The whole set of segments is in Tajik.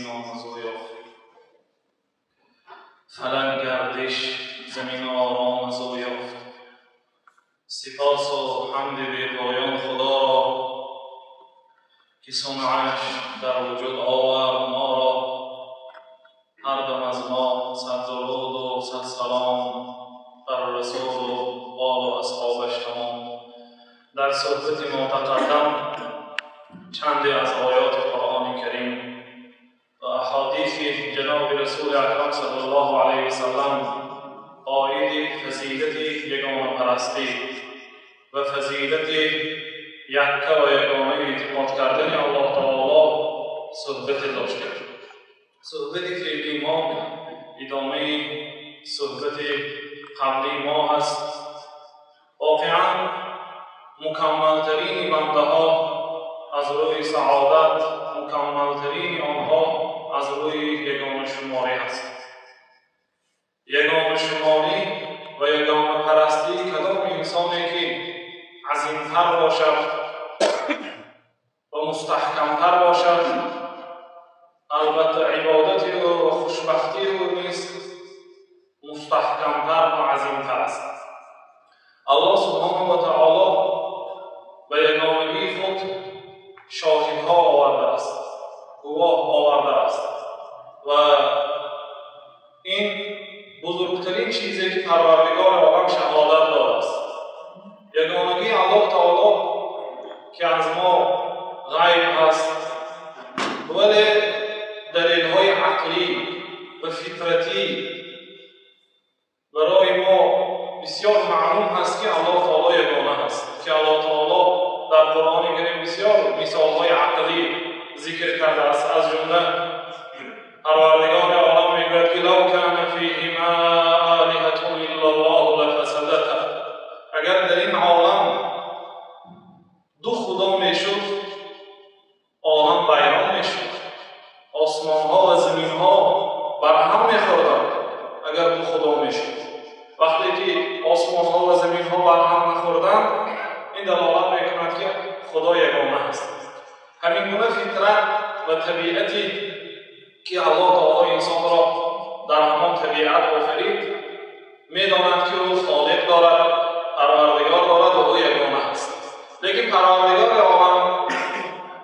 ном аз ӯ ёфт. Фалак гардиш замин ором аз ӯ ёфт. Сипосу ҳамди бепоён Худоро, ки сунъаш дар вуҷуд овард моро. Ҳар дам аз мо сад дуруду сад салом бар расулу олу асҳобаш тамом. Дар суҳбати мутақаддам чанде аз оёти Қуръони Карим ва аҳодиси ҷаноби Расули Акрам саллаллоҳу алайҳи васаллам оиди фазилати ягонапарастӣ ва фазилати якка ва ягона эътиқод кардани Аллоҳ таоло суҳбате доштем. Суҳбати феълии мо идомаи суҳбати қаблии мо ҳаст. Воқеан, мукаммалтарини бандаҳо аз рӯи саодат, мукаммалтарини онҳо аз рӯи ягонашуморӣ аст. Ягонашуморӣ ва ягонапарастии кадом инсоне ки азимтар бошад ва мустаҳкамтар бошад, албатта, ибодати ӯ ва хушбахтии ӯ низ мустаҳкамтар ва азимтар аст. Аллоҳ субҳонаҳу ва таоло ба ягонагии худ шоҳидҳо овардааст, гувоҳ овардааст ва ин бузургтарин чизе ки Парвардигори олам шаҳодат додааст. Ягонагии Аллоҳ таоло, ки аз мо ғайб ҳаст, вале далелҳои ақлӣ ва фитратӣ барои мо бисёр маълум ҳаст, ки Аллоҳ таоло ягона ҳаст, ки Аллоҳ таоло дар Қуръони Карим бисёр мисолҳои ақлӣ зикр кардааст. Аз ҷумла Парвардигори олам мегӯяд, ки لو كان فيهما آلهة إلا الله لفسدتا. Агар дар ин олам ду худо мешуд, олам вайрон мешуд, осмонҳо ва заминҳо барҳам мехӯрданд, агар ду худо мешуд. Вақте ки осмонҳо ва заминҳо барҳам нахӯрданд, ин далолат мекунад, ки Худо ягона ҳаст. Ҳамин гуна фитрат ва табиате ки Аллоҳ таоло инсонро дар ҳамон табиат офарид, медонад, ки ӯ Холиқ дорад, Парвардигор дорад ва ӯ ягона ҳаст. Лекин Парвардигори олам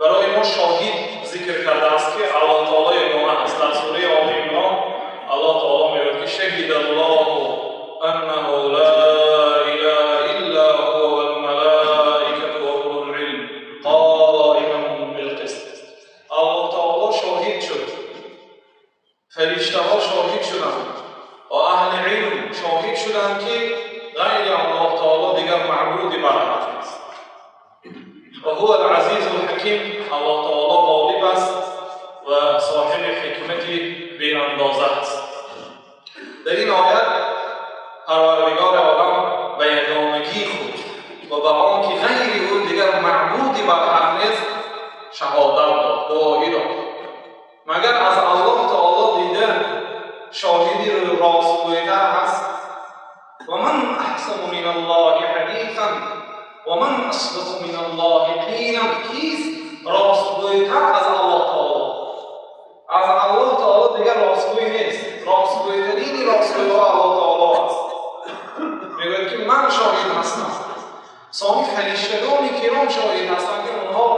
барои мо шоҳид зикр кардааст, ки Аллоҳ таоло ягона ҳаст. Дар сураи Оли Имрон Аллоҳ таоло мегӯяд, ки شهد الله أنه لا إله إلا هو والملائكة وأولو العلم قائما بالقسط. Аллоҳ таоло шоҳид шуд, фариштаҳо шоҳид шуданд ва аҳли илм шоҳид шуданд, ки ғайри Аллоҳ таоло дигар маъбуди барҳақ нест. وهو العزيز الحكيم. Аллоҳ таоло ғолиб аст ва соҳиби ҳикмати беандоза аст. Дар ин оят Парвардигори олам ба ягонагии худ ва ба он ки ғайри ӯ дигар маъбуди барҳақ нест, шаҳодат дод, гувоҳӣ дод. Магар аз Аллоҳ таоло дида шоҳиди ростгӯйтар ҳаст? ومن أحسن من الله حديثا ومن أصدق من الله قيلا. Кист ростгӯйтар аз Аллоҳ таоло? Аз Аллоҳ таоло дигар ростгӯй нест. Ростгӯйтарини ростгӯйҳо Аллоҳ таоло аст. Мегӯяд, ки ман шоҳид ҳастам. Сони фариштагони киром шоҳид ҳастанд, ки онҳо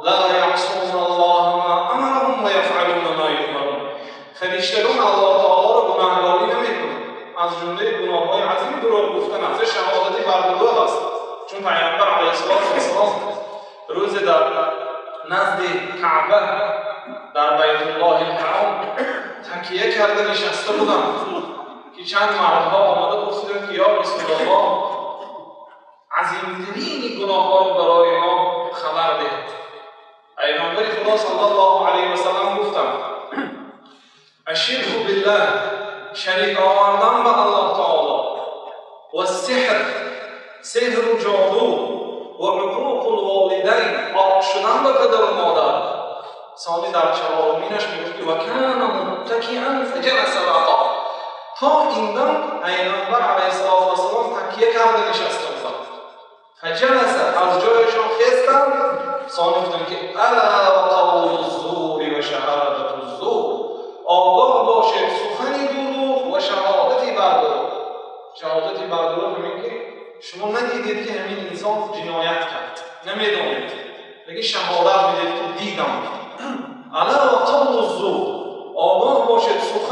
لا يعصون الله ما أمرهم ويفعلون ما يؤمرون. Фариштагон Аллоҳ таолоро гунаҳгорӣ намекунанд. Аз ҷумлаи гуноҳҳои азим дурӯғ гуфтан аст, шаҳодати бар дурӯғ аст. Чун Пайғамбар алайҳиссалоту вассалом рӯзе дар назди Каъба, дар Байтуллоҳи Ҳаром такя карда нишаста буданд, ки чанд мардҳо омада пурсиданд, ки ё Расулаллоҳ, азимтарини гуноҳҳоро барои мо хабар деҳ. Пайғамбари Худо саллаллоҳу алайҳи васаллам гуфтанд: الشرك بالله, шарик овардан ба Аллоҳ таоло, والسحر, сеҳру ҷоду, وعقوق الوالدين, оқ шудан ба падару модар. Сони дар чаҳоруминаш мегуфт, ки وكان متكئا فجلس وقال. То ин дам Пайғамбар алайҳиссалоту вассалом такя карда нишаста буданд. فجلس, аз ҷояшон хестанд. Сони гуфтанд, ки ألا وقول الزور وشهادة الزور.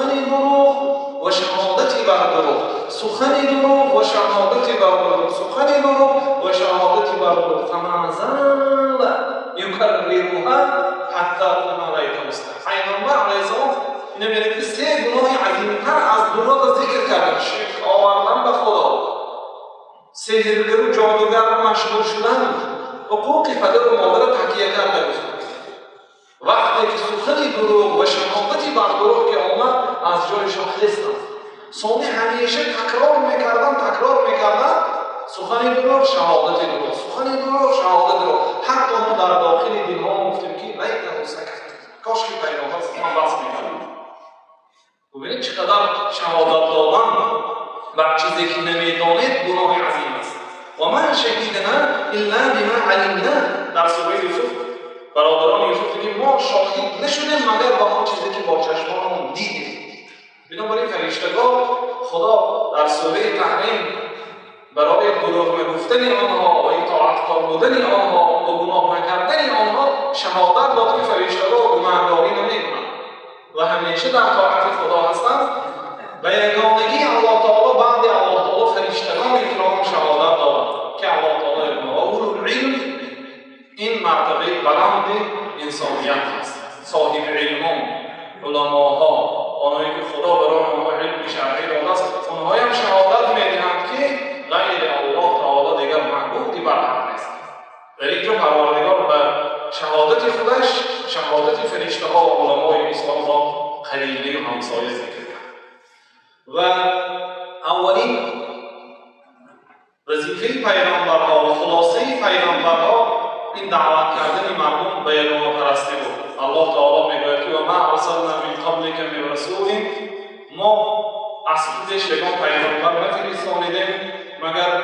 сухани дурӯғ ва шаҳодати бар дурӯғ, сухани дурӯғ ва шаҳодати бар дурӯғ, сухани дурӯғ ва шаҳодати бар дурӯғ. فما زال يكررها حتى قلنا ليته سكت. پیامبر علیه السلام اینو میگه که سه گناه عظیمتر از دروغ ذکر کردن: شرک آوردن به خدا، سحرگر و جادوگر مشغول شدن، حقوق پدر و مادر تکیه کردن. وقتی که سخنی دروغ و شهادتی بر دروغ که آمد از جایشان خستند. ثانی همیشه تکرار میکردن، تکرار میکردن، سخنی دروغ، شهادت دروغ، سخنی دروغ، شهادت دروغ. حتی ما در داخل دلها گفتیم که لیته سکت، کاش که پیامبر سخن بس میکرد. ببینید چقدر شهادت دادن بر چیزی که نمیدانید گناه عظیم است. و ما شهیدنا الا بما علمنا. در سوره یوسف برادران یوسف میگه ما شاهد نشدیم مگر با آن چیزی که با چشمانمون دیدیم. بنابراین فرشتگان خدا در سوره تحریم برای دروغ نگفتن آنها و اطاعتکار بودن آنها و گناه نکردن آنها شهادت داد که فرشتگان گناهکاری نمیکنند و همیشه در طاعت خدا هستند. به یگانگی الله تعالی بعد الله تعالی فرشتگان کرام شهادت دادند که الله تعالی و اولوالعلم، این مرتبه بلند انسانیت است. صاحب علمان، علماها، آنهایی که خدا برای آنها علم شرعی داده است، آنها هم شهادت میدهند که غیر الله تعالی دیگر معبودی بر حق نیست. در اینجا پروردگار به شهادت خودش شهادت فرشته ها و علمای اسلام را قرینه و همسایه ذکر کرد. و اولین وظیفه پیامبرها و خلاصه پیامبرها این دعوت کردن مردم به یگانه پرستی بود. الله تعالی میگوید که و ما ارسلنا من قبلک من رسول، ما از خودش یگان پیامبر نفرستانیدیم مگر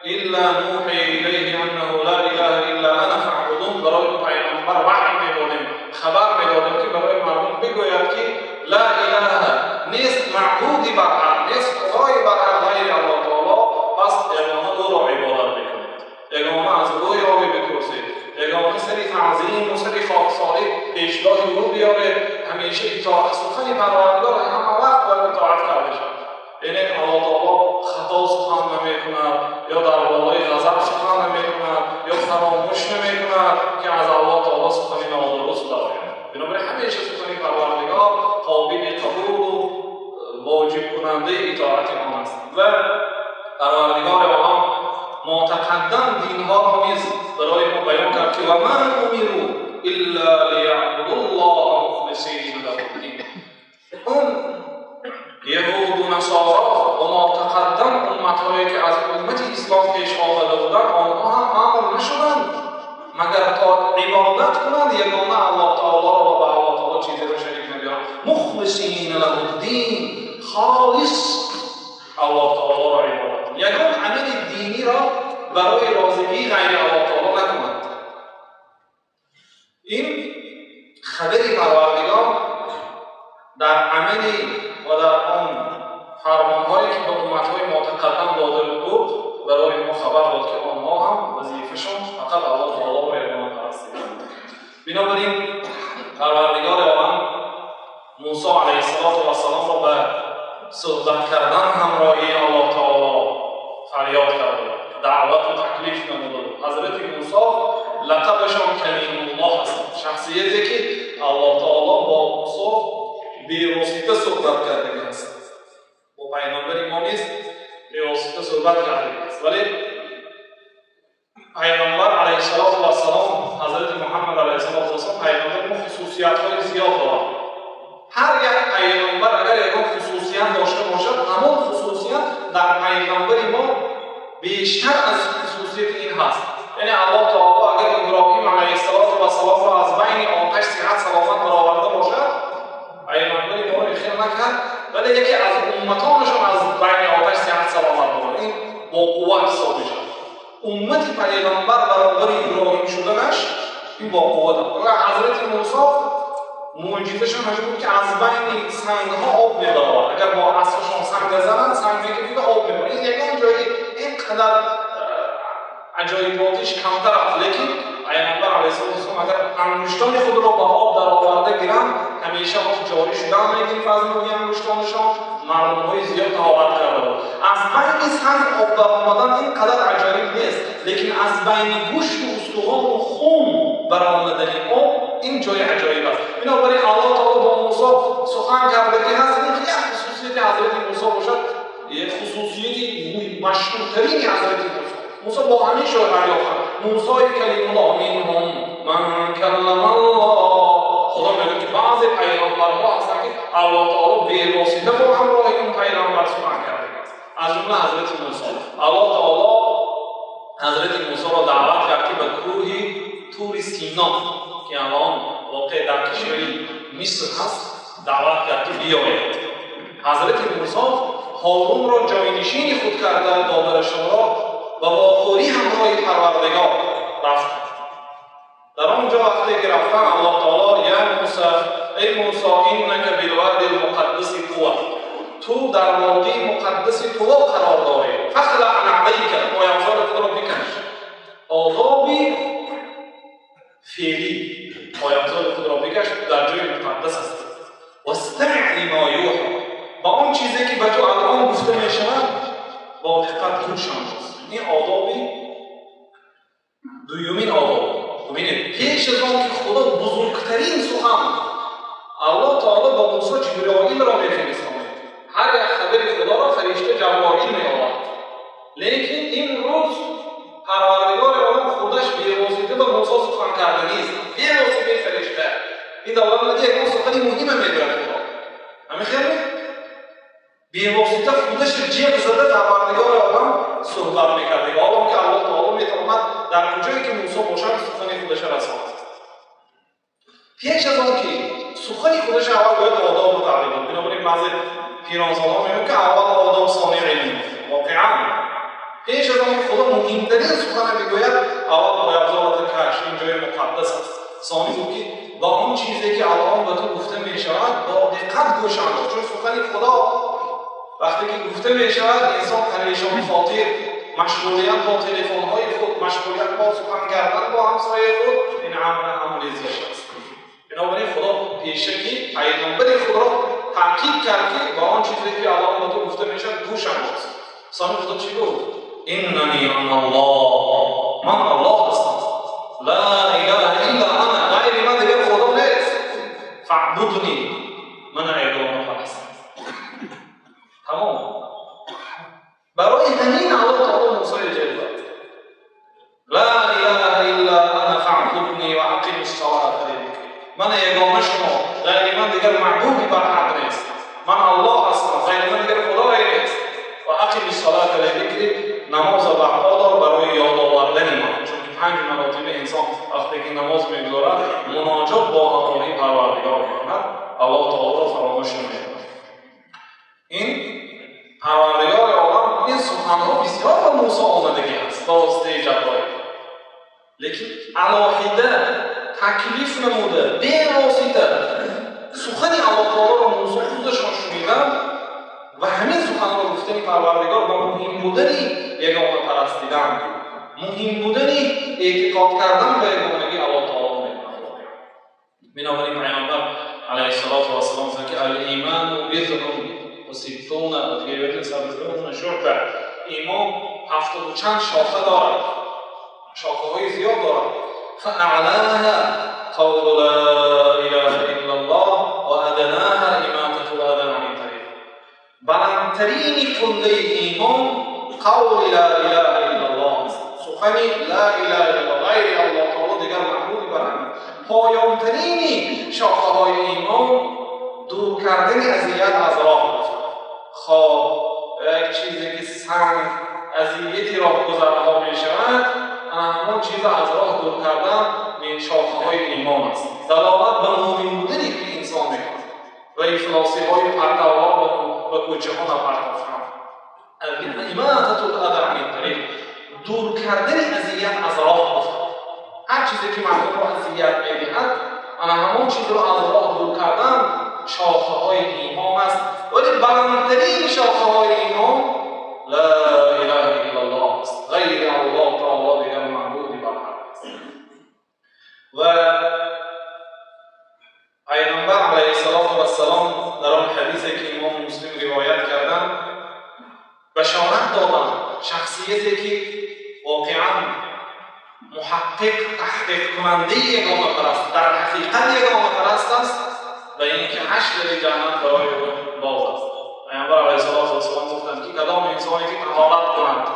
الا نوحی الیه انه لا اله الا انا فاعبدون. برای پیامبر وحی میدادیم، خبر میدادیم که برای مردم بگوید که لا اله نیست معبودی بر حق، نیست خدایی بر حق غیر الله تعالی، پس یگانه او را عبادت بکنید، یگانه از او یاری بپرسید، یگانه سری تعظیم و سری خاکساری پیشگاه او بیاره، همیشه اطاعت سخن پروردگار همه وقت باید اطاعت کرده شود. یعنی الله تعالی خطا سخن نمیکند یا در بالای غضب سخن نمیکند یا فراموش نمیکند که از الله تعالی سخنی نادرست درآید. بنابراین همیشه سخن پروردگار قابل قبول و واجب کننده اطاعت آن است. و پروردگار عالم متقدم دینها را نیز برای ما بیان کرد که و ما امروا الا لیعبدوا الله مخلصین له الدین. اون یهود و نصارا و متقدم امتهایی که از امت اسلام پیش آمده بودند، آنها هم امر نشدند مگر تا عبادت کنند یگانه الله تعالی را و به الله تعالی چیزی را شریک نبیارند. مخلصین له الدین، خالص الله تعالی را عبادت کنند، یگان عمل دینی را برای راضگی غیر الله تعالی نکنند. این خبری پروردگار در عملی و در آن فرمانهایی که به امتهای متقدم داده بود برای ما خبر داد که آنها هم وظیفه‌شان فقط الله تعالی را یگانه پرستی. بنابراین پروردگار عالم موسی علیه السلام را به صحبت کردن همراهی الله تعالی فریاد کرد، دعوت و تکلیف نموده بود. حضرت موسی لقبشان کلیم الله است، شخصیتی که الله تعالی با موسی بی‌واسطه صحبت کرده است. با پیامبر ما نیز بی‌واسطه صحبت کرده است. ولی پیامبر علیه السلام، حضرت محمد علیه السلام پیامبر ما خصوصیت‌های زیاد دارد. هر یک پیامبر اگر یک خصوصیت داشته باشد، همان خصوصیت در پیامبر ما بیشتر از خصوصیت این هست. یعنی الله تعالی اگر ابراهیم علیه السلام را از بین آتش صحت سلامت برآورده باشد، پیامبر ما را خیر نکرد، ولی یکی از امتانشان از بین آتش صحت سلامت برآورد. این با قوت حساب میشود. امت پیامبر برابر ابراهیم شدنش این با قوت. و حضرت موسی معجزه‌شون همین بود که از بین سنگ‌ها آب می‌برد. اگر با عصاشون سنگ بزنن، سنگ می‌گیره آب می‌برد. این یگان جایی اینقدر عجایباتش کمتر است، لیکن Паёмбар алайҳиссалом агар ангуштони худро ба об дароварда гиранд, ҳамеша об ҷорӣ шудан мегирифт аз нӯги ангуштонашон. Мардумҳои зиёд таҳорат карда буд. Аз байни санг об баромадан ин қадар аҷоиб нест, лекин аз байни гӯшту устухон ва хун баромадани об ин ҷои аҷоиб аст. Бинобар ин Аллоҳ таоло бо Мусо сухан карда ки ҳаст, ин як хусусияти ҳазрати Мусо бошад, як хусусияти машҳуртарини ҳазрати Мусо. Мусо бо ҳамин шӯҳрат ёфт. Мусои калимуллоҳ минҳум ман каллама Аллоҳ. Худо мегӯяд ки баъзе пайғамбарҳо ҳастанд ки Аллоҳ таоло бевосита бо ҳамроҳи он пайғамбар сухан кардааст, аз ҷумла ҳазрати Мусо. Аллоҳ таоло ҳазрати Мусоро даъват кард ки ба кӯҳи Тури Сино, ки алон воқеъ дар кишвари Миср ҳаст, даъват кард ки биёяд. Ҳазрати Мусо Ҳорунро ҷойнишини худ карда, додарашонро ба вохӯрӣ ҳамроҳи Парвардигор рафтанд. Дар он ҷо вақте ки рафтан, Аллоҳ таоло: я Мусо, эй Мусо, иннака билвади лмуқаддаси тува, ту дар водии муқаддаси Туво қарор дорӣ. Фахлаъ наълайка, пойафзори худро бикаш. Одоби феълӣ, пойафзори худро бикаш, ту дар ҷои муқаддас ҳастӣ. Вастамиъ лимо юҳа, ба он чизе ки ба ту алон гуфта мешавад бо диққат гӯш андоз. Ин одоби дуюмин одоб. Бубинед, пеш аз он ки Худо бузургтарин сухан, Аллоҳ таоло ба Мусо Ҷаброилро мефиристонад. Ҳар як хабари Худоро фаришта Ҷаброил меовард. Лекин имрӯз Парвардигори олам худаш бевосита ба Мусо сухан карда нест, бевоситаи фаришта. Ин давлат ягон сухани муҳима мегӯяд Худо. Ҳамин хел бевосита худаш ҷеғ зада Парвардигори олам суҳбат мекард. Ҳоло ки Аллоҳ таоло метавонад дар куҷое ки Мусо бошад сухани худашро расонад. Пеш аз он ки сухани худаш аввал бояд одобу таълим дод. Бинобар ин баъзе пиронсолон мегӯянд ки аввал одоб, сони илм. Воқеан пеш аз он ки Худо муҳимтарин сухана бигӯяд, аввал пойафзората каш, ин ҷои муқаддас аст. Сони гуфт ки ба он чизе ки аллоҳ ба ту гуфта мешавад бо диққат гӯш андоз, чун сухани Худо вақте ки гуфта мешавад, инсон парешон хотир, машғулият бо телефонҳои худ, машғулият бо сухан кардан бо ҳамсояи худ, ин амр амри зишт аст. Бинобар ин Худо пешакӣ пайғамбари худро таъкид кард ки ба он чизе ки Аллоҳ ба ту гуфта мешавад гӯш андоз. Сони Худо чӣ гуфт? Иннани аналлоҳ, ман Аллоҳ ҳастам. Ла илаҳа илла ана, ғайри ман дигар Худо нест. Фаъбудни, ман ягона парастам. Тамом. Барои ҳамин Аллоҳ таоло Мусоро ҷелва дод. Ла илаҳа илла ана фаъбудни ва ақими ссалата лизикри. Ман ягона шумо, ғайри ман дигар маъбуди барҳақ нест. Ман Аллоҳ ҳастам, ғайри ман дигар худое нест. Ва ақими ссалата лизикри, намозро барпо дор барои ёд овардани ман. Чунки 5 маротиба инсон вақте ки намоз мегузорад, муноҷот бо ҳамроҳи Парвардигор мекунад, Аллоҳ таолоро фаромӯш намекунад. Ин Парвардигори олам ин суханҳо бисёр ба Мусо омадагӣ аст ба воситаи Ҷаброил. Лекин алоҳида таклиф намуда, бевосита сухани Аллоҳ таолоро Мусо худашон шуниданд ва ҳамин суханро гуфтани Парвардигор ба муҳим будани ягона парастидан, муҳим будани эътиқод кардан ба ягонагии Аллоҳ таоло мекунад. Бинобар ин Паёмбар алайҳиссалоту вассалом гуфтанд ки ал-иману бизъун ва ситтуна ва фи ривоятин сабъуна шуъба. Имон 70 чанд шоха дорад, шохаҳои зиёд дорад. Фаъалаҳа қавлу ла илаҳа иллаллоҳ ва аднаҳа имататул аза ани тариқ. Баландтарини қуллаи имон қавли ла илаҳа иллаллоҳ аст, сухани ла илаҳа иллаллоҳ, ғайри Аллоҳ таоло дигар маъбуди барҳақ нест. Поёнтарини шохаҳои имон дур кардани азият аз роҳ аст. Хоб як чизе ки санг азияти роҳгузарҳо мешавад, ҳамон чизро аз роҳ дур кардан шохаҳои имон аст. Далолат ба мӯмин будани ки инсон мекунад ва ифлосиҳои партавҳо ба кӯчаҳо напартофтан. Имататул аза ани тариқ, дур кардани азият аз роҳ аст. Ҳар чизе ки мардумро азият медиҳад, ана ҳамон чизро аз роҳ дур кардан шохаҳои имон аст. Вале баландтарин шохаҳои имон ла илаҳа иллаллоҳ аст, ғайри Аллоҳ таоло дигар маъбуди барҳақ аст. вассалом дар он ҳадисе ки имом Муслим ривоят карданд, башорат доданд шахсияте ки воқеан муҳаққиқ, таҳқиқкунандаи ягонапараст, дар ҳақиқат ягонапараст аст ва инки 8 дари ҷаннат барои ӯ боз аст. Паёмбар алайҳиссалоту вассалом гуфтанд ки кадом инсоне ки таҳорат кунад,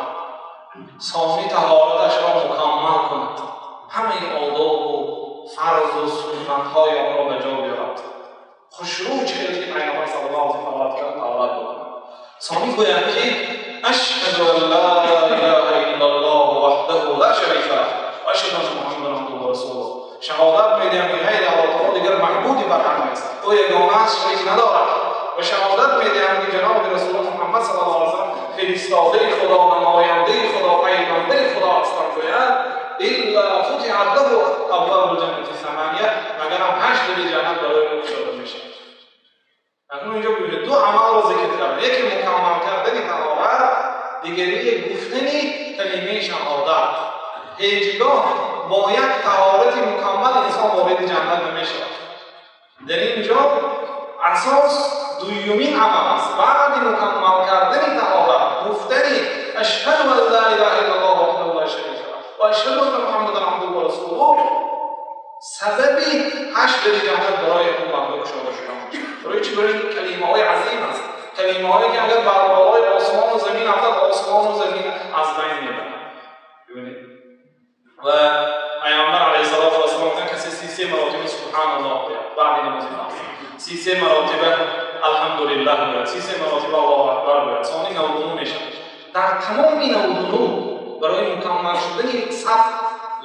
сони таҳораташро мукаммал кунад, ҳамаи одобу фарзу суннатҳои онро ба ҷо биёрад, хушрӯ чизе ки Паёмбар саллаллоҳу алайҳи васаллам таҳорат кард, таҳорат бикунад, сони гӯяд ки ашҳаду ан ла илаҳа иллаллоҳу ваҳдаҳу ла шарика лаҳ ва ашҳаду анна муҳаммадан абдуҳу ва расулуҳ. Шаҳодат медиҳам ки ғайри Аллоҳ таъоло дигар маъбуди барҳақ нест, ӯ ягона аст, шарик надорад. Ва шаҳодат медиҳам ки ҷаноби Расулуллоҳ Муҳаммад саллаллоҳу алайҳи васаллам фиристодаи Худо, намояндаи Худо, паёмбари Худо ҳастанд. Гӯяд илла футиҳат лаҳу абвобул ҷаннати самония, магарам 8 дари ҷаннат барои ӯ кушода мешавад. Акнун инҷо бибинед, ду амалро зикр кард: яке мукаммал кардани таҳорат, дигаре гуфтани калимаи шаҳодат. Ҳеҷгоҳ бо як таҳорати мукаммал инсон вориди ҷаннат намешавад. Дар инҷо асос дуюмин амал аст. Баъди мукаммал кардани таҳорат, гуфтани ашҳаду ан ла илаҳа иллаллоҳ ваҳдаҳу ла шарика лаҳ ва ашҳаду анна муҳаммадан абдуҳу ва расулуҳ, сабаби 8 дари ҷаннат барои он банда кушода шуда мешавад. Барои чӣ? Барои ин калимаҳои азим аст, калимаҳое ки агар бар болои осмону замин афтад, осмону замин аз байн мебарад. Бибинед, ва Паёмбар алайҳиссалоту вассалом гуфтанд, касе 33 маротиба субҳаналлоҳ гӯяд баъди намози фарз, 33 маротиба алҳамдулиллаҳ гӯяд, 33 маротиба Аллоҳу акбар гӯяд, сони 99 мешавад. Дар тамоми 99 барои мукаммал шудани саф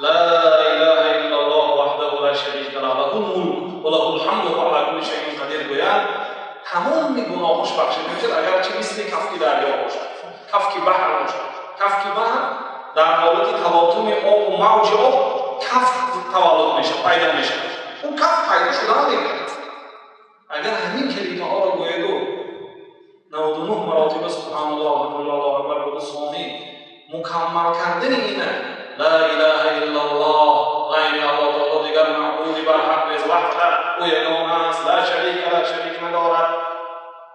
ла илаҳа иллаллоҳ ваҳдаҳу ла шарика лаҳ лаҳул мулк ва лаҳул ҳамду ва ала кулли шайъин қадир гӯяд, тамоми гуноҳаш бахшида мешавад, агарчи мисли кафки дарё бошад, кафки баҳр бошад. Кафки баҳр дар ҳолати талотуми об ва мавҷи об каф таваллуд мешавад, пайдо мешавад. Он каф пайдо шудан мекунад. Агар ҳамин калимаҳоро гӯяду 99 маротиба субҳаналлоҳ, алҳамдулиллаҳ, Аллоҳу акбар гӯяду, сони мукаммал кардани ина ла илаҳа иллаллоҳ, ғайри Аллоҳ таъоло дигар маъбуди барҳақ нест, ваҳда ӯ ягона аст, ла шарика лаҳ, шарик надорад,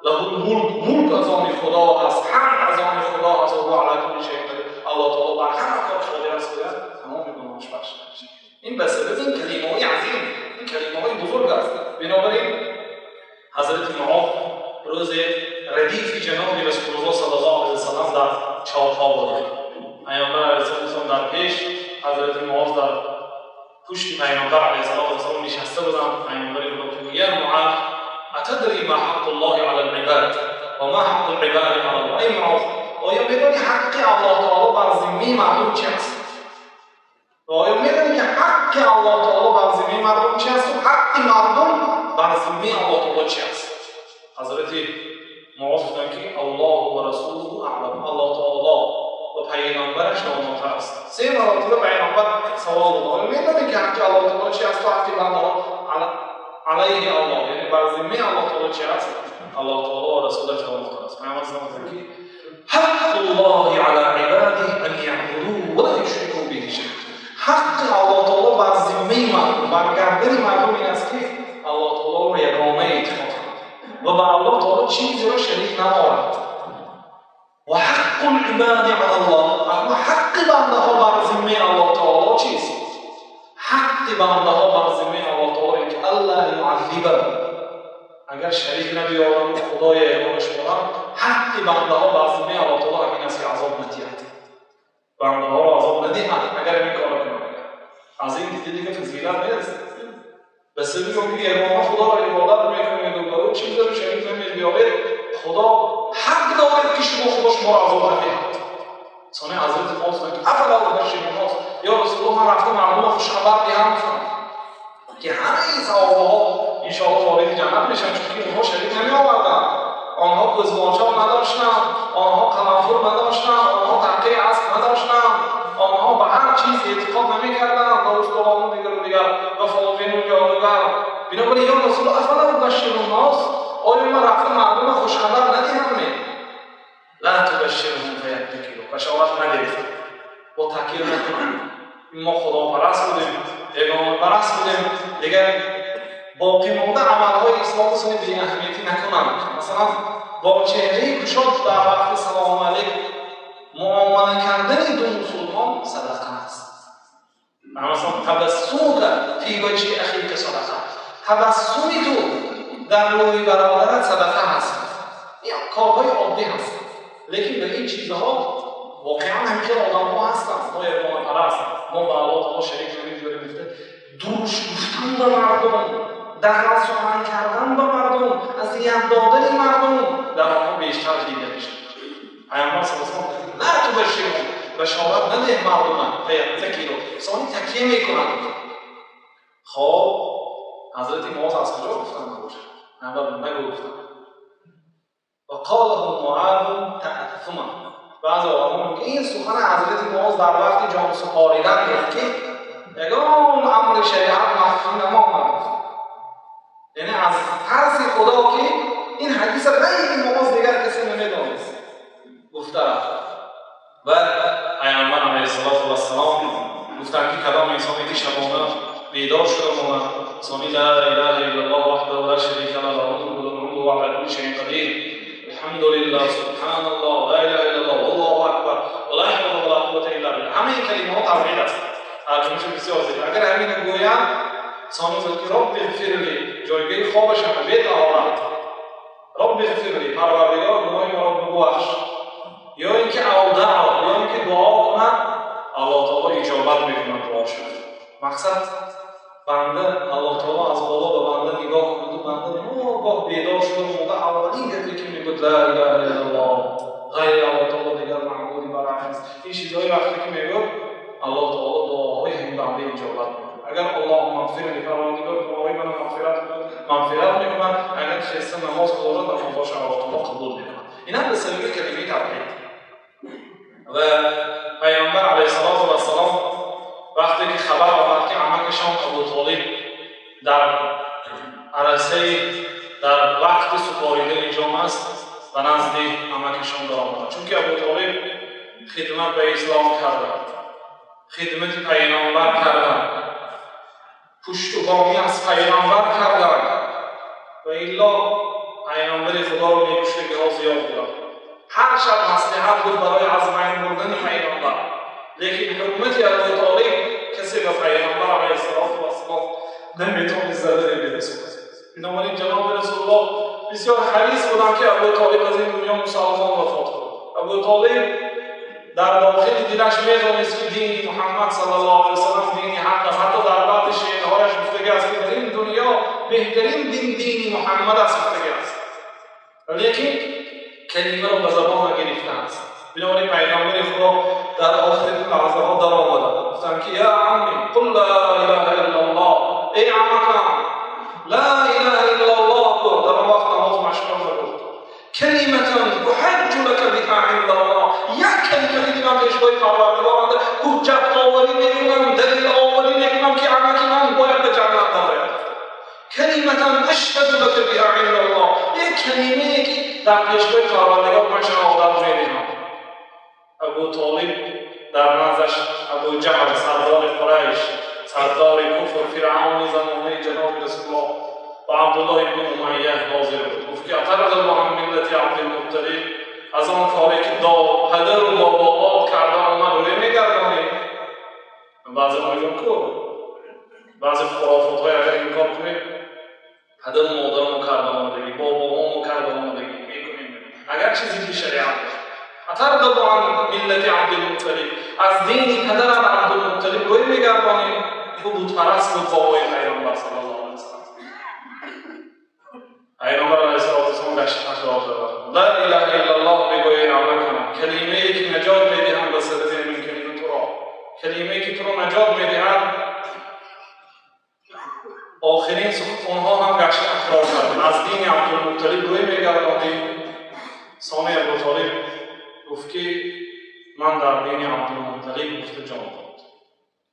лаҳул мулк, мулк аз они Худо аст, ҳамд аз они Худо аст, ва ала кулли шайъин қадир, Аллоҳ таъоло бар ҳама кор қодир аст гӯяд, тамоми гуноҳаш бахшида мешавад. Ин ба сабаби ин калимаҳои азим, ин калимаҳои бузург аст. Бинобар ин ҳазрати Муоз рӯзе радифи ҷаноби Расулуллоҳ саллаллоҳу алайҳи васаллам дар чорпо буд. Паёмбар алайҳиссалом дар пеш, ҳазрати Муоз дар пушти Паёмбар алайҳиссалоту вассалом нишаста буданд. Паёмбари Худо гуфт: я Муоз, атадри ма ҳаққуллоҳи алал ибад ва ма ҳаққул ибади алаллоҳ? Эй Муоз, оё медонӣ ҳаққи Аллоҳ таъоло бар зиммаи мардум чи аст? Ва оё медонӣ ки ҳаққи Аллоҳ таъоло бар зиммаи мардум чи аст ва ҳаққи мардум бар зиммаи Аллоҳ таъоло чи аст? Ҳазрати Муоз гуфтанд ки Аллоҳу ва расулуҳу аълам, Аллоҳ таъоло ва паёмбараш донотар аст. Се маротиба паёмбар савол дод: оё медонӣ ки ҳаққи Аллоҳ таъоло чи аст ва ҳаққи бандаҳо алайҳи Аллоҳ, яъне бар зиммаи Аллоҳ таъоло чи аст? Аллоҳ таъоло ва расулаш донотар аст. Паёмбар гуфтанд ки ҳаққуллоҳи ала ибадиҳи ан яъбудуҳу ва ла юшрику биҳи шайъан. Ҳаққи Аллоҳ таъоло бар зиммаи мардум, бар гардани мардум ин аст ки Аллоҳ таъолоро ягона эътиқод кунад ва ба Аллоҳ таъоло чизеро шарик наморад. Ва ҳаққул ибади алаллоҳ, аммо ҳаққи бандаҳо бар зиммаи Аллоҳ таъоло чист? Ҳаққи бандаҳо бар зиммаи Аллоҳ таъоло ин ки алла юаззибаҳум, агар шарик набиёранд ва Худои ягона шуморанд, ҳаққи бандаҳо бар зиммаи Аллоҳ таъоло ҳамин аст ки азоб надиҳад, бандаҳоро азоб надиҳад агар ҳамин корро кунанд. Аз ин дида дига фазилат нест. Ба сабаби он ки ягона Худоро ибодат мекунед ва ба ӯ чизеро шарик намебиёред, Худо ҳақ дорад ки шумо Худо шуморо азоб надиҳад. Сони ҳазрати Муоз гуфтанд ки афала убашширу ннос, ё Расулуллоҳ, ман рафта мардумро хушхабар диҳам, гуфтам ки ҳамаи саҳобаҳо иншоаллоҳ вориди ҷаннат мешаванд, чунки онҳо шарик намеоварданд, онҳо кӯзбончоқ надоштанд, онҳо қаламфур надоштанд, онҳо таққаи асп надоштанд, онҳо ба ҳар чиз эътиқод намекарданд, ба устуғону дигару дигар, ба фолбину ҷодугар. Бинобар ин ё Расулуллоҳ, афала убашширу ннос, оё ман рафта мардумро хушхабар надиҳам? Ла тубашширҳум фаяттакилу, башорат надиҳед, бо такир накунанд. Мо худопараст будем, ягонапараст будем, дигар Боқимонда амалҳои исломро сони беаҳамиятӣ накунанд. Масалан, бо чеҳраи кушод дар вақти салому алайк муомала кардани ду мусулмон садақа аст. Масалан, табассумука фи ваҷҳи ахика садақа. Табассуми ту дар рӯи бародарат садақа аст. Ин корҳои оддӣ ҳаст. Лекин ба ин чизҳо воқеан ҳамин хел одамҳо ҳастанд. Мо ягонапараст, мо ба Аллоҳ таоло шарик намегузорем, гуфта дуруш гуфтан ба мардум, дағал сухан кардан ба мардум, азият додани мардум дар онҳо бештар дида мешавад. Пайғамбар саллаллоҳу алайҳи васаллам ла тубашширҳум, башорат надеҳ мардума, фаяттакилу, сони такя мекунанд. Хоб, ҳазрати Муоз аз куҷо гуфтанд набошад? Пайғамбар нагу гуфтанд. Ва қолаҳу Муазу таъассума. Баъзе одамон мегӯянд ин сухани ҳазрати Муоз дар вақти ҷонсупоридан гуфт, ки ягон амри шариат махфӣ намонад. Яъне аз тарси Худо, ки ин ҳадиса ғайри Муоз дигар касе намедонист, гуфта рафт. Ва Пайғамбар алайҳиссалоту вассалом гуфтанд, ки кадом инсоне ки шабона бедор шуда монад, сони ла илаҳа иллаллоҳ ваҳдаҳу ла шарика лаҳ, лаҳул мулку ва лаҳул ҳамду ва ала кулли шайъин қадир, алҳамдулиллаҳ, субҳаналлоҳ, ла илаҳа иллаллоҳ, валлоҳу акбар, ва ла ҳавла ва ла қуввата илла биллаҳ. Ҳамаи ин калимаҳо тавҳид аст. Тарҷумааш бисёр зиёд. Агар ҳаминро гӯянд, сони гуфт ки робби ғфирли, ҷойгоҳи хобашам бетаҳорат, робби ғфирли, Парвардигор гуноҳи маро бубахш, ё ин ки авдаъ, ё ин ки дуо кунад, Аллоҳ таоло иҷобат мекунад дуоша. Мақсад банда Аллоҳ таоло аз боло ба банда нигоҳ кунад, банда ногоҳ бедор шуда монда, аввалин гапе ки мегӯяд ла илаҳа иллаллоҳ, ғайри Аллоҳ таоло дигар маъбуди барҳақ нест. Ин чизҳои вақте ки мегӯяд, Аллоҳ таоло дуоҳои ҳамин банда иҷобат мекунад. Агар Аллоҳумма ғфирли, Парвардигор дуоҳои маро мағфират кунад, мағфират мекунад. Агар хеста намоз гузорад, намозҳояшро Аллоҳ таоло қабул мекунад. Ин ҳам ба сабаби калимаи тавҳид. Ва Пайғамбар алайҳиссалоту вассалом вақте ки хабар омад, ки амакашон Абу Толиб дар арасаи дар вақти супоридани ҷом аст, ба назди амакашон даромаданд. Чунки Абу Толиб хидмат ба ислом карданд, хидмати пайғамбар карданд, пуштубонӣ аз пайғамбар карданд ва илло пайғамбари Худоро мекуштагиҳо зиёд буданд. Ҳар шаб маслиҳат буд барои аз байн бурдани пайғамбар, лекин ҳурмати Абу Толиб касе ба пайғамбар алайҳиссалоту вассалом наметавонист зараре бирасонад. Бинобар ин ҷаноби Расулуллоҳ бисёр ҳарис буданд, ки Абу Толиб аз ин дунё мусалмон вафот кунад. Абу Толиб дар дохили дилаш медонист, ки дини Муҳаммад саллаллоҳу алайҳи васаллам дини ҳақ аст. Ҳатто дар баъди шеърҳояш гуфтагӣ аст, ки дар ин дунё беҳтарин дин дини Муҳаммад аст, гуфтагӣ аст, лекин калимаро ба забон нагирифтааст. Бинобар ин Пайғамбари Худо дар охири лаҳзаҳо даромаданд, гуфтанд ки я амми, қул ла илаҳа иллаллоҳ, эй амакам, ла илаҳа иллаллоҳ гӯ. Дар он вақт намоз машғул набуд. Калиматан уҳаҷҷу лака биҳа индаллоҳ, як калимае ки ман пешгоҳи Парвардигор ҳуҷҷат оварӣ мекунам, далил оварӣ мекунам, ки амаки ман бояд ба ҷаннат дарояд. Калиматан ашҳаду лака биҳа индаллоҳ, як калимае ки дар пешгоҳи Парвардигор ман шаҳодат медиҳам. Абу Толиб дар наздаш Абу Ҷаҳл, сардори Қурайш, сардори куфр, фиръавни замонаи ҷаноби Расулуллоҳ ва Абдуллоҳ ибни Умайя ҳозир буд. Гуфт ки атарғабу ан миллати Абдулмутталиб, аз он коре ки падару бобоот карда омад рӯй мегардонӣ? Баъзе мегӯянд ку баъзе хурофотҳое агар инкор кунем, падару модарамо карда омадагӣ, бобоҳомо карда омадагӣ мекунем, агар чизе ки шариат бошад. Атарғабу ан миллати Абдулмутталиб, аз дини падарат Абдулмутталиб рӯй мегардонӣ? Ӯ бутпараст буд, бобои Пайғамбар саллаллоҳу алайҳи васаллам. Пайғамбар алайҳиссалоту вассалом гашта такрор карданд: ла илаҳа иллаллоҳ бигӯй, амакам, калимае ки наҷот медиҳам ба сабаби ҳамин калима туро, калимае ки туро наҷот медиҳад. Охирин онҳо ҳам гашта такрор карданд: аз дини Абдулмутталиб рӯй мегардонӣ? Сони Абу Толиб гуфт ки ман дар дини Абдулмутталиб гуфта ҷон дод.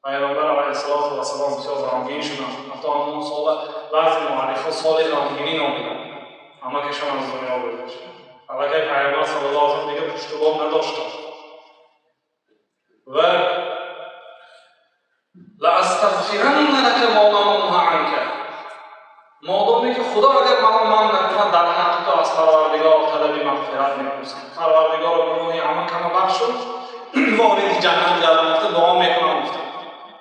Пайғамбар алайҳиссалоту вассалом бисёр ғамгин шуданд. Ҳатто ҳамон сола баъзе муаррихҳо соли ғамгинӣ номиданд. Амакашон аз дунё гузашт. Аллакай Пайғамбар саллаллоҳу алайҳи васаллам дигар пуштубон надоштанд. Ва лаастағфиранна лака мо лам унҳа анка, бипурсам. Парвардигоро, гуноҳи амакама бахшуд, вориди ҷаннат гардон гуфта дуо мекунам гуфтам.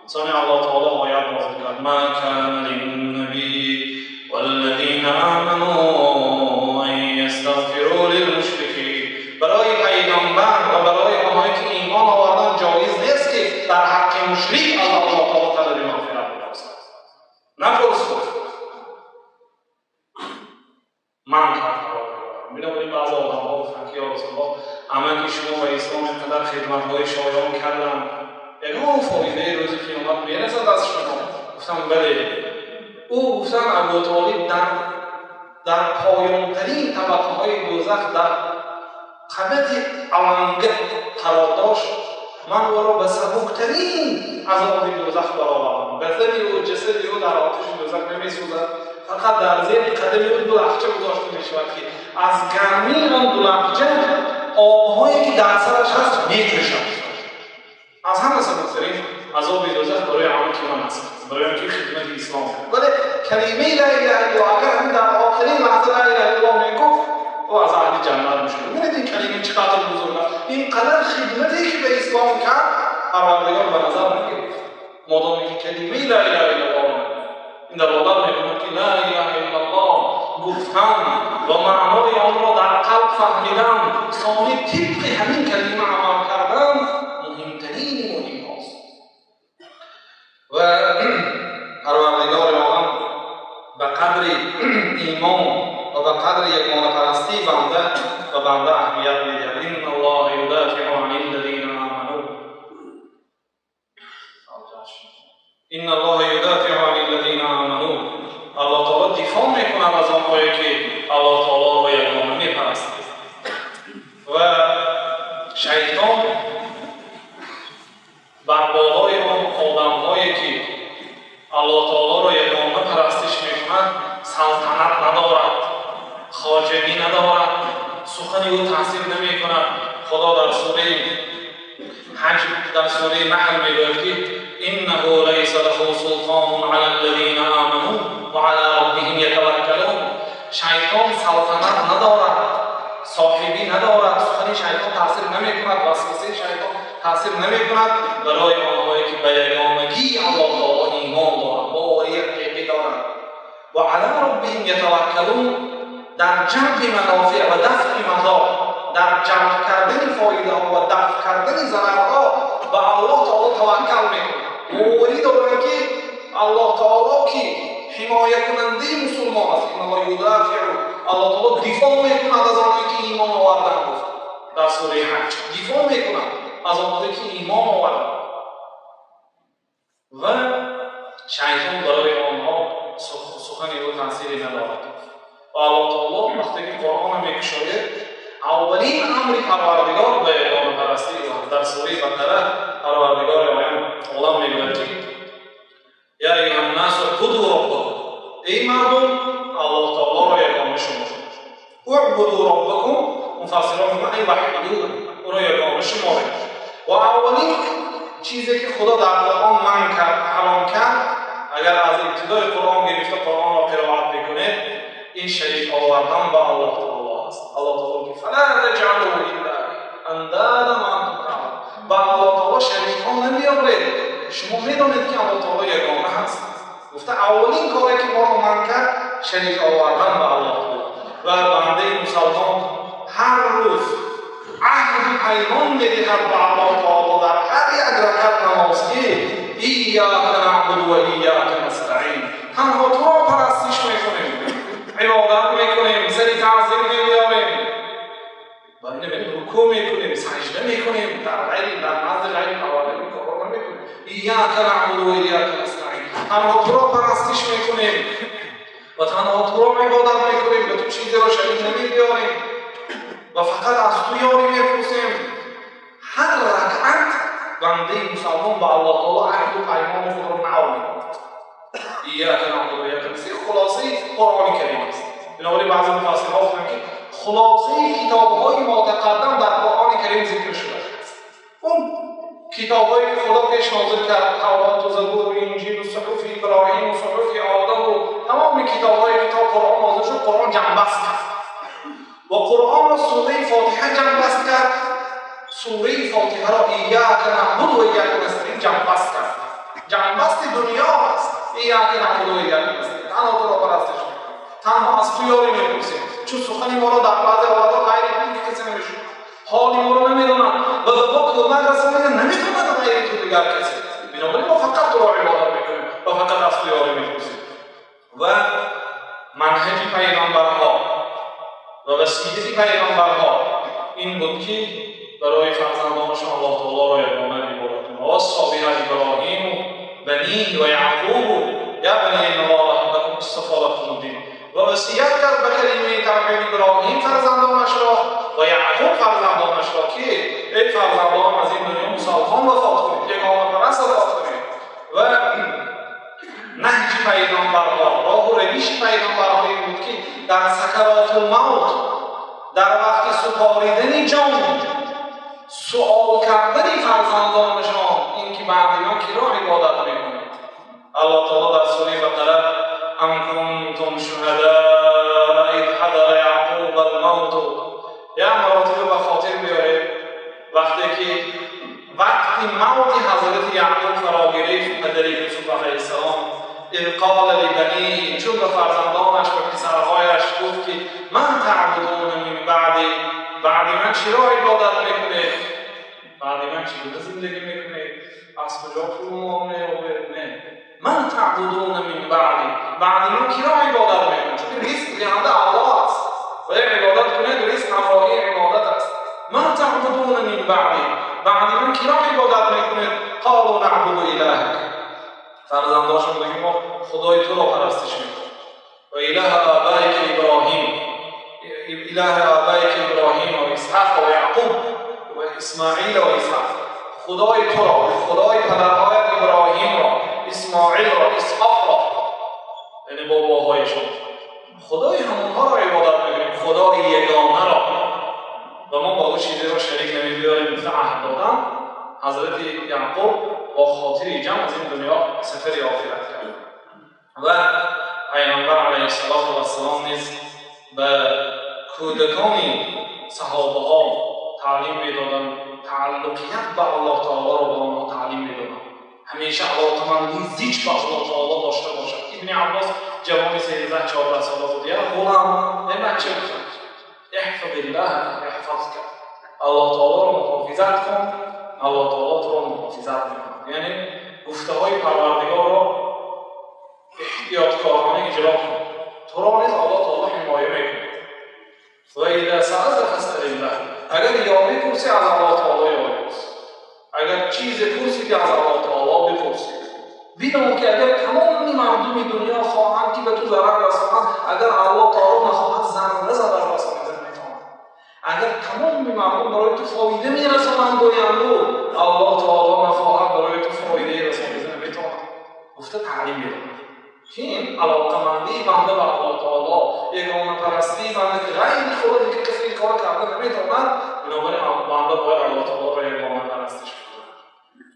Сони Аллоҳ таоло оят нозил кард: ма кана линнабийи валлазина аману ан ястағфиру лилмушрикин. Барои пайғамбар ва барои онҳое ки имон овардан ҷоиз нест ки дар ҳаққи мушрик аз Аллоҳ таоло талаби мағфират бипурсад. Напурс гуфт. Ман кард Парвардигорам. Бинобар ин баъзе одамҳо гуфтанд ки ё Расулуллоҳ, амаки шумо ба ислом инқадар хидматҳои шоён карданд, ягон фоидаи рӯзи қиёмат мерасад аз шумо? Гуфтам бале. Ӯ гуфтанд Абу Толиб дар поёнтарин табақаҳои дӯзах дар қабати аланга қарор дошт. Ман ӯро ба сабуктарин азоби дӯзах баровардам. Бадани ӯ, ҷасади ӯ дар оташи дӯзах намесӯзад, фақат дар зери қадами ӯ ду лахча гузошта мешавад ки аз гармии он ду лахча обҳое ки дар сараш ҳаст меҷӯшад. Аз ҳама сабуктарин азоби дӯзах барои амаки ман аст, барои он ки хидмати ислом кард. Вале калимаи ла илаҳа иллаллоҳ, агар ҳам дар охирин лаҳза ла илаҳа иллаллоҳ мегуфт, ӯ аз аҳли ҷаннат мешуд. Бубинед ин калима чӣ қадр бузург аст. Ин қадар хидмате ки ба ислом кард, Парвардигор ба назар нагирифт. Модоме ки калимаи ла илаҳа иллаллоҳ ин далолат мекунад ки ла илаҳа иллаллоҳ гуфтан ва маънои онро дар қалб фаҳмидан, сони тибқи ҳамин калима амал кардан муҳимтарини муҳимҳост. Ва Парвардигори олам ба қадри имон ва ба қадри ягонапарастии банда ба банда аҳамият медиҳад. Инналлоҳа юдафиъу анил-лазина аману. Инналлоҳа юдафиъу анил-лазина аману. Аллоҳ таоло дифоъ мекунад аз онҳое ки Аллоҳ таолоро ягона мепарастанд. Ва шайтон бар болои он одамҳое ки Аллоҳ таолоро ягона парастиш мекунад салтанат надорад, хоҷагӣ надорад, сухани ӯ таъсир намекунад. Худо дар сураи Ҳаҷ, дар сураи Наҳл мегӯяд ки иннаҳу лайса лаҳу султонун ала аллазина аману ва ала роббиҳим ятаваккалун. Шайтон салтанат надорад, соҳибӣ надорад, сухани шайтон таъсир намекунад, васвасаи шайтон таъсир намекунад барои онҳое ки ба ягонагии Аллоҳ таоло имон доранд, бовари ҳақиқӣ доранд. Ва ала роббиҳим ятаваккалун, дар ҷалби манофеъ ва дафъи мазор, дар ҷалб кардани фоидаҳо ва дафъ кардани зарарҳо ба Аллоҳ таоло таваккал мекунанд. Боварӣ доранд ки Аллоҳ таоло ки ҳимоякунандаи мусулмон аст, инналлоҳа юдафиъу, Аллоҳ таоло дифоъ мекунад аз онҳое ки имон оварданд. Гуфт дар сураи Ҳаҷ дифоъ мекунад аз онҳое ки имон оварданд. Ва шайтон барои онҳо сухани ӯ таъсире надорад. Ва Аллоҳ таоло вақте ки Қуръонро мекушояд, аввалин амри Парвардигор ба ягонапарастӣ дар сураи Бақара Парвардигори олам мегӯяд ки я айюҳан-насу уъбуду роббакум, эй мардум, Аллоҳ таолоро ягона шуморед. Уъбуду роббакум, муфассирон мегӯянд ай ваҳҳиду, ӯро ягона шуморед. Ва аввалин чизе ки Худо дар Қуръон манъ кард, ҳаром кард, агар аз ибтидои Қуръон гирифта Қуръонро қироат мекунед, ин шарик овардан ба Аллоҳ таоло аст. Аллоҳ таоло ки фала таҷъалу лиллаҳи андадан ва антум таъламун, ба Аллоҳ таоло шарикҳо намеоред, шумо медонед ки Аллоҳ таоло ягона ҳаст. Гуфта аввалин коре ки моро манъ кард шарик овардан ба Аллоҳ таоло. Ва бандаи мусалмон ҳар рӯз аҳду паймон медиҳад ба Аллоҳ таоло дар ҳар як ракат намоз ки иййока наъбуду ва иййока настаъин, танҳо туро парастиш мекунем, ибодат мекунем, сари таъзим меорем ва рукӯъ мекунем, саҷда мекунем, дар ғайри дар назди ғайри Парвардигор корро намекунем. Иййока наъбуду ва иййока настаъин, танҳо туро парастиш мекунем ва танҳо туро ибодат мекунем, ба ту чизеро шарик намеорем ва фақат аз ту ёрӣ мепурсем. Ҳар ракъат бандаи мусалмон ба Аллоҳ таоло аҳду паймони худро нав мекунад. Иййока наъбуду ва иййока настаъин хулосаи Қуръони Карим аст. Бинобар ин баъзе муфассирҳо гуфтанд ки хулосаи китобҳои мотақаддам дар Қуръони Карим зикр шудааст. Он китобҳое ки Худо пеш нозил кард, Тавроту Забур, Инҷил, Суҳуфи Иброҳим, Суҳуфи Одам ва тамоми китобҳое ки то Қуръон нозил шуд, Қуръон ҷамъбаст кард ва Қуръонро сураи Фотиҳа Фотиҳа ҷамъбаст кард, сураи Фотиҳаро إياك نعبد وإياك نستعين ҷамъбаст кард. Ҷамъбасти дунё аст. إياك نعبد وإياك نستعين. Танҳо туро парастиш мекунем, танҳо аз ту ёрӣ мепурсем, чун сухани моро дар баъзе ҳолатҳо ғайри ту касе намешунавад, ҳоли моро намедонад ва ба мо кӯмак расонида наметавонад ғайри ту дигар касе. Бинобар ин мо фақат туро ибодат мекунем ва фақат аз ту ёрӣ мепурсем. Ва манҳаҷи пайғамбарҳо ва васияти пайғамбарҳо ин буд, ки барои фарзандонашон Аллоҳ таолоро ягона ибодат кунанд. ووصى بها إبراهيم بنيه ويعقوب يا بني إن الله لكم اصطفى لكم الدين. Ва васият кард ба калимаи тавҳид Иброҳим фарзандонашро ва Яъқуб фарзандонашро, ки эй фарзандонам, аз ин дунё мусалмон вафот кунед, ягонапараст вафот кунед. Ва наҳҷи пайғамбарҳо, роҳу равиши пайғамбарҳо ин буд, ки дар сакаротулмавт, дар вақти супоридани ҷон, суол кардани фарзандонашон ин ки баъди ман киро ибодат мекунед. Аллоҳ таоло дар сураи Бақара: أم كنتم شهداء إذ حضر يعقوب الموت. Як маротиба ба хотир биёред, вақте ки вақти мавти ҳазрати Яъқуб фаро гирифт, падари Юсуф алайҳиссалом, إذ قال لبنيه, чун ба фарзандонаш ва писарҳояш гуфт, ки ما تعبدون من بعدي, баъди ман чиро ибодат мекунед, баъди ман чӣ гуна зиндагӣ мекунед, аз куҷо пул мол меёбед? Не, ما تعبدون من بعدي, баъди ман киро ибодат мекунед? Чунки ризқ диҳанда Аллоҳ аст ва як ибодат кунед, ризқ ҳамроҳии ибодат аст. ما تعبدون من بعدي, баъди ман киро ибодат мекунед? قالوا نعبد إلهك, фарзандошон мегӯянд, мо худои туро парастиш мекунем, وإله آبائك إبراهيم, إله آبائك إبراهيم وإسحاق ويعقوب وإسماعيل وإسحاق, худои туро, худои падарҳоят Иброҳимро, Исмоилро, Исҳоқро, яъне бобоҳояшон, худои ҳамонҳоро ибодат мекунем, худои ягонаро, ва мо бо ӯ чизеро шарик намебиёрем, гуфта аҳд додан. Ҳазрати Яъқуб бо хотири ҷамъ аз ин дунё сафари охират кард. Ва пайғамбар алайҳиссалоту вассалом низ ба кӯдакони саҳобаҳо таълим медоданд, тааллуқият ба Аллоҳ таолоро ба онҳо таълим медоданд, ҳамеша алоқамандии зич ба Аллоҳ таоло дошта бошад. Ибни Аббос ҷавони 13-14 сола буд. Я ғулам, эй бача, гуфтанд, احفظ الله يحفظك, Аллоҳ таолоро муҳофизат кун, Аллоҳ таоло туро муҳофизат мекунад. Яъне гуфтаҳои Парвардигорро эҳтиёткорона иҷро кун, туро низ Аллоҳ таоло ҳимоя мекунад. وإذا سألت فاسأل الله, агар ёрӣ пурсӣ, аз Аллоҳ таоло ёрӣ пурс, агар чизе пурсидӣ, аз Аллоҳ таоло бипурсӣ. Бидон, ки агар тамоми мардуми дунё хоҳанд, ки ба ту зарар расонанд, агар Аллоҳ таоло нахоҳад, зарра зарар расонида наметавонад. Агар тамоми мардум барои ту фоида мерасонанд гӯянду, Аллоҳ таоло нахоҳад, барои ту фоидае расонида наметавонад, гуфта таълим медодад, ки ин алоқамандии банда ба Аллоҳ таоло, ягонапарастии банда, ки ғайри Худо дигар касе ин кор карда наметавонад. Бинобар ин банда бояд Аллоҳ таолоро ягона парастиш кунад.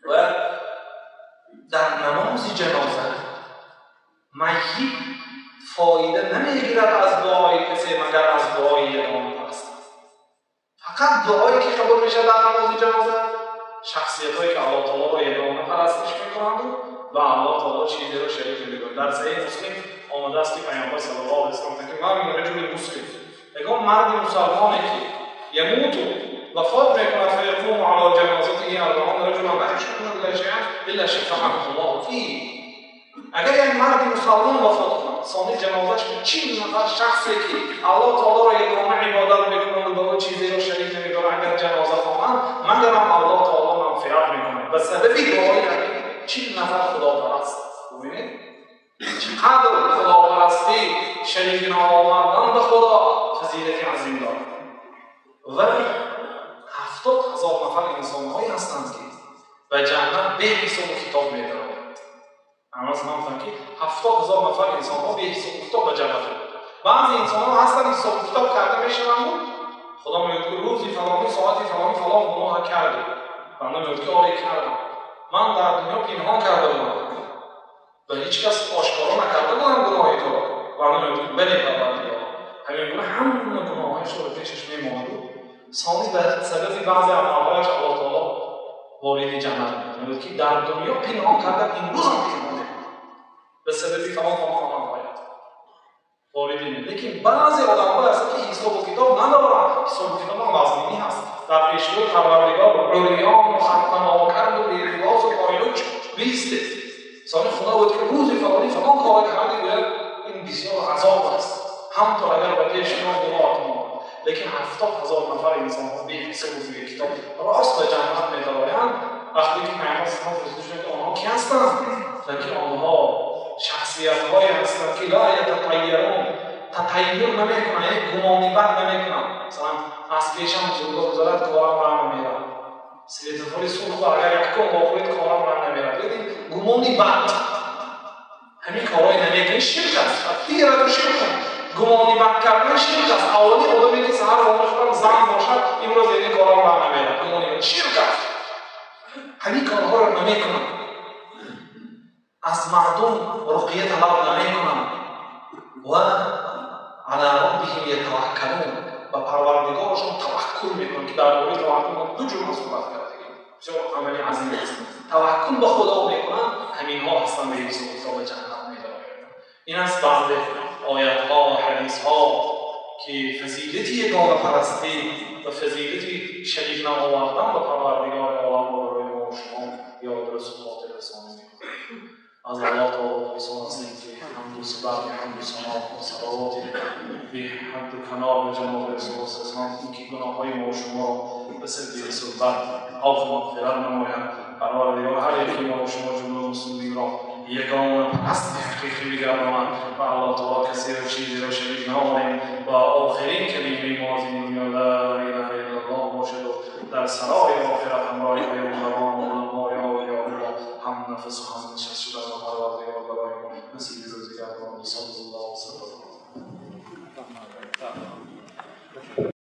Ва дар намози ҷаноза майит фоида намегирад аз дуои касе, магар аз дуои ягонапараст. Фақат дуое ки қабул мешавад дар намози ҷаноза, шахсиятҳое ки Аллоҳ таолоро ягона парастиш мекунанду ва Аллоҳ таоло чизеро шарик намекунад. Дар Саҳиҳи Муслим омадааст, ки Пайғамбар саллаллоҳу алайҳи васаллам гуфтанд, ки ما من رجل مسلم, ягон марди мусалмоне ки يموت, вафот мекунад, فيقوم على جنازته أربعون رجلا لا يشركون بالله شيئا إلا شفعهم الله فيه. Агар як марди мусалмон вафот кунад, сони ҷанозаш 40 нафар шахсе ки Аллоҳ таолоро ягона ибодат мекунанд ва ба ӯ чизеро шарик намедоранд, агар ҷаноза хонанд, магарам Аллоҳ таоло мағфират мекунад ба сабаби дуои ҳамин 40 нафар худопараст. Бубинед, чӣ қадр худопарастӣ, шарик наовардан ба Худо фазилати азим дорад. Ва 70 000 нафар инсонҳое ҳастанд, ки ба ҷаннат беҳисобу китоб медароянд. Амаз ман гуфтам, ки 70 000 нафар инсонҳо беҳисобу китоб ба ҷаннат мераванд. Баъзе инсонҳо ҳастанд, ҳисобу китоб карда мешаванду Худо мегӯяд, ки рӯзи фалонӣ, соати фалонӣ фалон гуноҳа кардӣ. Банда мегӯяд, ки оре, кардам, ман дар дунё пинҳон карда будам, ба ҳеҷ кас ошкоро накарда будам гуноҳи туро. Банда мегӯяд, ки бале, Парвардигор. Ҳамин гуна ҳама гуноҳҳояшро ба пешаш мемонаду Сони ба сабаби баъзе амалҳояш Аллоҳ таоло вориди ҷаннат мекунад, ки дар дунё пинҳон кардан, имрӯз ҳам пинҳон мекунад ба сабаби фалон фалон амалҳоят вориди. Лекин баъзе одамҳо ҳастанд, ки ҳисобу китоб надоранд. Ҳисобу китоб ҳам вазнинӣ ҳаст. Дар пешрӯи Парвардигор урёну хатманокарду белибосу пойлуч биистед. Сони Худо гуфт, ки рӯзи фалонӣ фалон кора кардӣ, гӯяд, ин бисёр азоб аст. Ҳамто агар ба пеши шумо гуноҳатон омад, лекин 70,000 нафар инсонҳо беҳисобу бекитоб рост ба ҷаннат медароянд. Вақте ки Пайғамбар саллаллоҳу алайҳи васаллам пурсида шуд, ки онҳо ки ҳастанд, гуфтанд, ки онҳо шахсиятҳое ҳастанд, ки ла ятатайярун, татайюр намекунанд, яъне гумони бад намекунанд. Масалан, аз пешам бузургор гузарад, корам ра намерад, светофори сурхро агар якум вохӯред, корам ра намерад, яъне гумони бад, ҳамин корҳое намекунӣ, ширк аст. Фикрату ширк кун, гумони бад кардан ширк аст. Аввали одаме, ки саҳар вомехӯрам, зан бошад, имрӯз яъне корам ра намерад, гумони бад ширк аст. Ҳамин корҳоро намекунанд, аз мардум руқия талаб намекунанд ва ала роббиҳим ятаваккалун, ба Парвардигорашон таваккул мекунанд, ки дар бораи таваккул мо ду ҷумла суҳбат кардем, бисёр амали азим аст. Таваккул ба Худо мекунанд, ҳаминҳо ҳастанд беҳисобу китоб ба ҷаннат медароянд. Ин аст баъзе оятҳо ва ҳадисҳо, ки фазилати ягонапарастӣ ва фазилати шарик наовардан ба Парвардигори оламро барои мо шумо ёдрасу хотиррасонӣ мекунад. Аз Аллоҳ таоло пурсон ҳастем, ки ҳамду сибати, ҳамду сано, салавоти беҳадду канор ба ҷаноби Расулуллоҳ саллаллоҳу алайҳи васаллам, ин ки гуноҳҳои мо шуморо ба сабаби суҳбат афву мағфират намояд. Парвардигор ҳар яки мо шумо, ҷумла муслиминро ягона парасти ҳақиқӣ бигардонад ва Аллоҳ таоло касеро, чизеро шарик наорем ва охирин калимаи мо аз ин дунё ла илаҳа иллаллоҳ бошаду дар сарои охират ҳамроҳи паёмбарон, уламои авлиёуллоҳ ҳам нафасу ҳам нишаст шуда ва Парвардигор барои мо насиби рӯзи гардонад. Саллаллоҳу васаллам.